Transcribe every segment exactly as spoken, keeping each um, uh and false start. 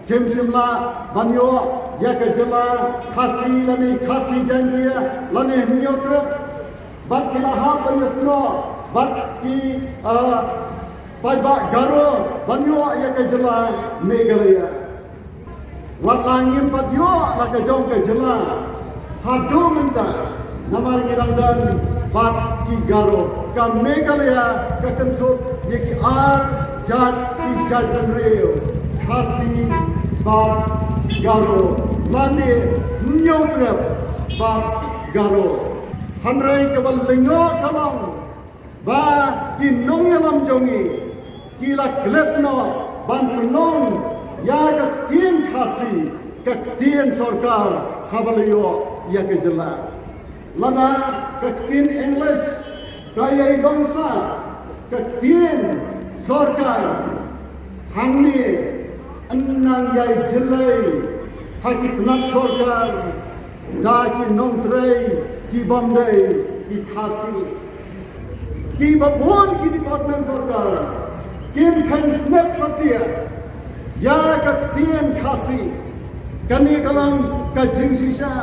Kim shym lah ban ïoh ïa ka jylla Khasi lane Khasi Jaiñtia lane Hynñiewtrep. Bad ki la hap ban ïasnoh bad ki, ah, paidbah Garo ban ïoh ïa ka jylla Meghalaya. Wat la ngim pat ïoh la ka jong ka jylla haduh mynta, namar ngi dang don bad ki Garo. Ka Meghalaya ka kynthup ïa ki ar jait ki jaitbynriew, Khasi bad Garo, lane Hynñiewtrep bad Garo. Hynrei kaba lyngngoh ka long ba ki nongïalam jong ngi ki la klet noh ban pynlong ïa ka ktien Khasi ka ktien sorkar haba la ïoh ïa ka jylla. Lada ka ktien English ka ïai long sa ka ktien sorkar hangne, yn nang ïai jyllei ha ki tnat sorkar da ki nongtrei ki bym dei ki Khasi. Kiba bun ki department sorkar kim kheiñ snep satia ïa ka ktien Khasi. Kane ka long ka jingshisha.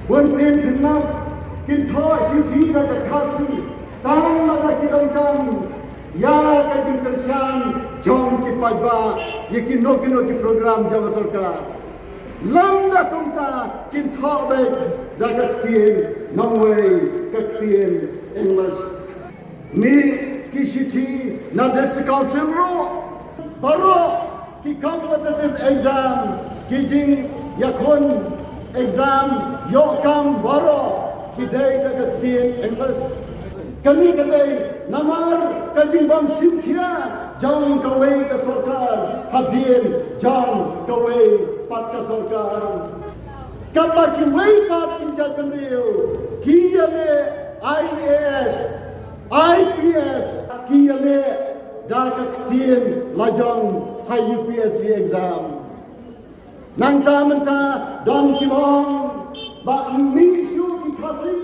Bunsien phin lap kin thoh shithi da ka Khasi tang lada ki donkam ïa ka jingkyrshan jong ki paidbah ïa kino kino ki program jong ka sorkar. Lymda kumta kin thoh beit da ka ktien nongwei, ka ktien English. Mih ki shithi na District Council ruh, baroh ki competitive exam, ki jingïakhun exam ïoh kam baroh ki dei da ka ktien English. Kane ka dei namar ka jingbym shim khia jong kawei ka sorkar hadien jong kawei pat ka sorkar. Katba kiwei pat ki jaitbynriew ki ïaleh I A S, I P S, ki ïaleh da ka ktien lajong ha U P S C exam. Nangta mynta don kiba ong ba mih shuh ki Khasi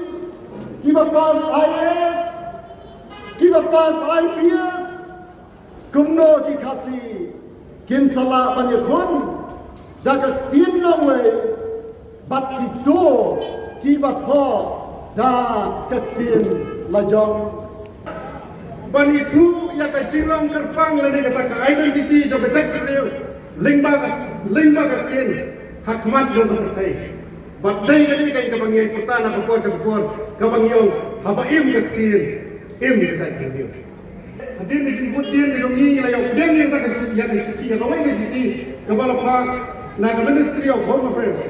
kiba pass I A S, kiba pass I P S. Kumno ki Khasi kin sa lah ban ïakhun da ka ktien nongwei bad kito kiba thoh da ka ktien lajong? Ban ithuh ïa ka jinglong kyrpang lane kata ka identity jong ka jaitbynriew lyngba ka, lyngba ka ktien ha khmat jong ka pyrthei. Bad dei kane ka, kaba ngi ïa pyrta na ka por sha ka por, kaba ngi ong haba im ka ktien, im ka jaitbynriew. Hadien ka jingkut dien ka jong ngi, ngi la ïoh pdiang ïa kata ka shi-, ïa ka shithi, ïa kawei ka shithi kaba la phah na ka Ministry of Home Affairs.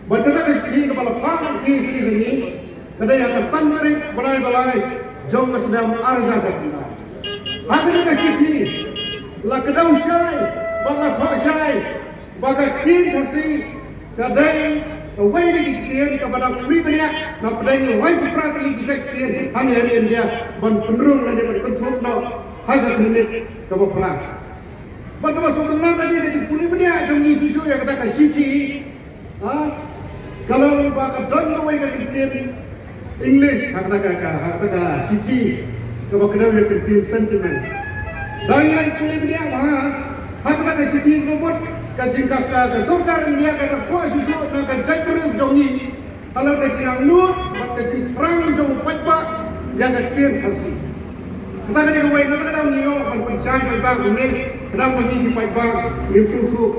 Bad kata ka shithi kaba la phah na ka T S D jong ngi, ka dei ha ka san tarik bnai ba lai jong ka snem ar hajar khatwei. Ha kata ka shithi la kdew shai bad la thoh shai ba ka ktien Khasi ka dei kawei na ki ktien kaba dang khmih bniah na pdeng laiphew phra tylli ki jait ktien hangne ha ri India ban pynrung lane ban kynthup noh ha ka khyrnit kaba phra. Bad kaba sngewtynnat ka dei ka jingpule bniah jong ngi shuh shuh ïa kata ka shithi, ha, ka long ba ka don kawei ka ktien English ha kata ka, ka, ha kata ka shithi kaba kdew ïa ka ktien sentiment. Dang ïa pule bniah ba ha kata ka shithi ka mut ka jingkaka ka sorkar India ka dang kwah shuh shuh na ka jaitbynriew jong ngi halor ka jingangnud bad ka jingthrang jong u paidbah ïa ka ktien Khasi. Kata ka dei kawei na kata ka daw ngi ïoh ban pynshai paidbah kumne, ka dang ba ngi ki paidbah ngim sngewthuh.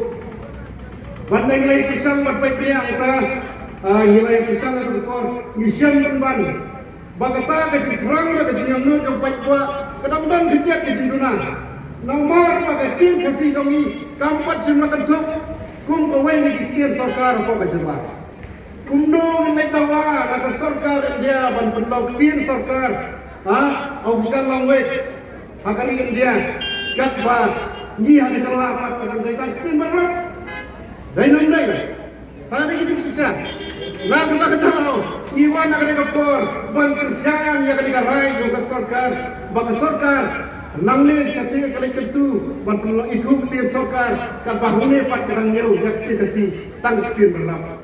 Ban ngi la ïa pyrshang ban peit bniah ïa kata, ah, ngi la ïa pyrshang ïa kata ka por, ngi shem pynban ba kata ka jingthrang bad ka jingangnud jong u paidbah ka dang don khyndiat ka jingduna. Namar ba ka ktien Khasi jong ngi kam pat shym la kynthup kum kawei na ki ktien sorkar hapoh ka jylla. Kumno ngin leit dawa na ka sorkar India ban pynlong ktien sorkar, ha, official language ha ka ri India, katba ngi ha ka jylla pat ka dang dei tang ktien Mara? Dei ne ym dei? Tang dei ka jingshisha. Na kata ka daw ngi wan ha kane ka por ban kyrshan ïa kane ka rai jong ka sorkar, ba ka sorkar nangne sha ka leit kyntu ban pynlong ithuh ktien sorkar, katba hangne pat ka dang ñiew ïa ka ktien Khasi tang ka ktien Mara.